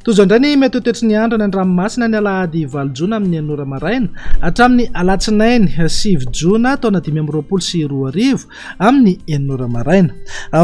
Toy izao indray ny mety ho toetry ny andro any an-dranomasina ny alahady valo jona amin'ny enina ora maraina hatramin'ny alatsinainy sivy jona taona 2025 amin'ny enina ora maraina.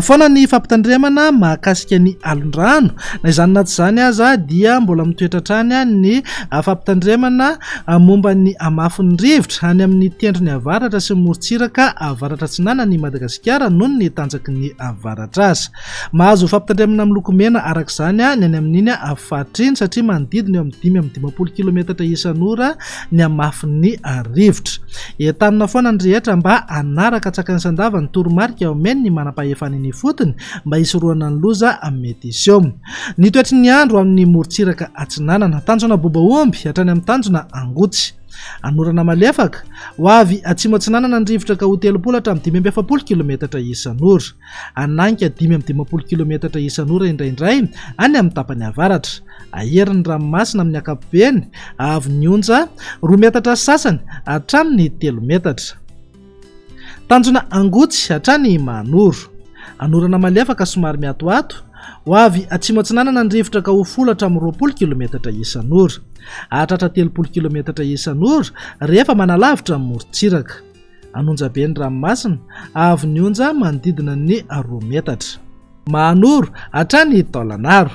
Foana ny fampitandremana mahakasika ny alon-drano. Na izany na tsy izany aza dia mbola mitoetra hatrany ny fampitandremana momba ny hamafin'ny rivotra any amin'ny tendrony avaratra sy ny morontsiraka avaratra atsinanan'i Madagasikara noho ny tanjaky ny varatr'asa. Mahazo fampitandremana miloko mena araka izany ny any amin'iny faritra iny satria manodidina eo amin'ny 55 kilometatra isan'ora ny hamafin'ny rivotra. Entanina foana ny rehetra mba hanaraka an-tsakany sy an-dava ny toromarika omen'ny manampahefana eny ifotony mba hisorohana ny loza mety hiseho. Ny toetry ny andro amin'ny morontsiraka atsinanana. Tanjona Bobaomby hatrany amin'ny tanjona Angotsy. Anorana malefaka, ho avy atsimo atsinanana ny rivotra ka ho 30 hatramin'ny 45 kilometatra isan'ora. Hanainga 55 kilometatra isan'ora indraindray any amin'ny tapany avaratra. Hahery ny ranomasina amin'ny ankapobeny, haavon'ny onja roa metatra sy sasany hatramin'ny telo metatra. Tanjona Angotsy hatrany Mahanoro. Anorana malefaka somary miatoato, ho avy atsimo atsinanana ny rivotra ka ho folo hatramin'ny 20 kilometatra isan'ora. Hahatratra 30 kilometatra isan'ora rehefa manalavitra ny morontsiraka. An'Onjabe ny ranomasina, haavon'ny onja manodidina ny roa metatra. Mahanoro, hatrany Taolanaro.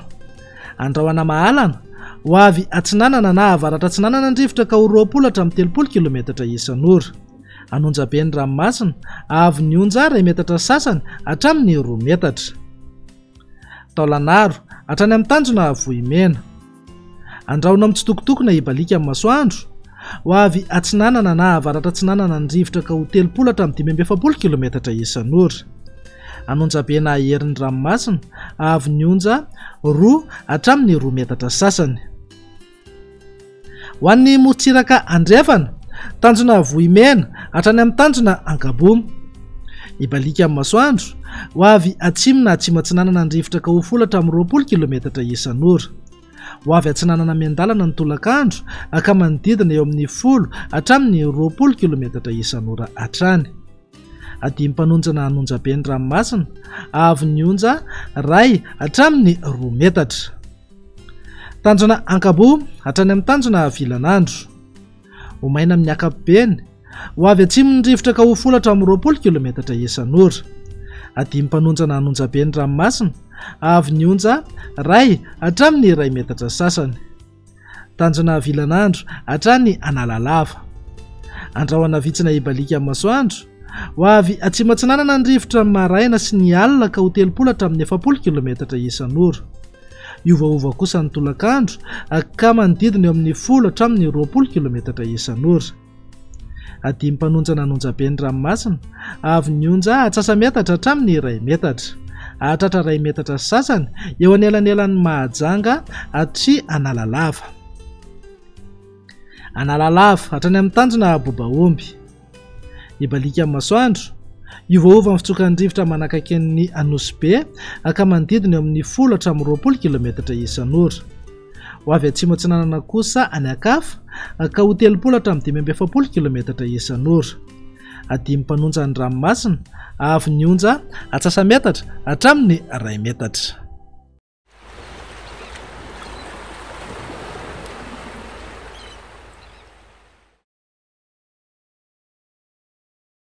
Andrahona Mahalana, ho avy atsinanana na avaratra atsinanana ny rivotra ka ho 20 hatramin'ny 30 kilometatra isan'ora. An'Onjabe ny ranomasina, haavon'ny onja iray metatra sasany hatramin'ny roa metatra. Taolanaro, hatrany amin'ny tanjona Vohimena. Andrahona mitsitokotoko na hibaliaka amin'ny masoandro. Ho avy atsinanana na avaratra atsinanana ny rivotra ka ho 30 hatramin'ny 45 kilometatra isan'ora. An'Onjabe na herin'ny ranomasina, haavon'ny onja roa hatramin'ny roa metatra sasany. Ho an'ny morontsiraka andrefana, tanjona Vohimena hatrany amin'ny tanjona Ankaboa. Hibaliaka amin'ny masoandro, ho avy atsimo na atsimo atsinanana ny rivotra ka ho folo hatramin'ny 20 kilometatra isan'ora. Ho avy atsinanana miandalana ny tolakandro ka manodidina eo amin'ny folo hatramin'ny 20 kilometatra isan'ora hatrany. Adim-panonjana an'Onjabe ny ranomasina, haavon'ny onja iray hatramin'ny roa metatra. Tanjona Ankaboa hatrany amin'ny tanjona Vilanandro. Ho maina amin'ny ankapobeny, ho avy atsimo ny rivotra ka ho folo hatramin'ny 20 kilometatra isan'ora. Adim-panonjana an'Onjabe ny ranomasina, haavon'ny onja iray hatramin'ny iray metatra sasany. Tanjona Vilanandro hatrany Analalava. Andrahona vitsina hibaliaka amin'ny masoandro. Ho avy atsimo atsinanana ny rivotra ny maraina sy ny alina ka ho 30 hatramin'ny 40 kilometatra isan'ora. Hiovaova kosa ny tolakandro ka manodidina eo amin'ny folo hatramin'ny 20 kilometatra isan'ora. Adim-panonjana an'Onjabe ny ranomasina, avy ny onja atsasa-metatra hatramin'ny iray metatra. Hahatratra iray metatra sy sasany eo anelanelan'i Mahajanga hatry Analalava. Analalava hatrany amin'ny tanjona Bobaomby. Hibaliaka amin'ny masoandro. Hiovaova ny fitsokan'ny rivotra manakaiky an'i Anosibe ka manodidina eo amin'ny folo hatramin'ny 20 kilometatra isan'ora. Ho avy atsimo atsinanana kosa any an-kafa ka ho 30 hatramin'ny 45 kilometatra isan'ora. Adimy mpanonja ny ranomasina, haavon'ny onja atsasa-metatra hatramin'ny iray metatra.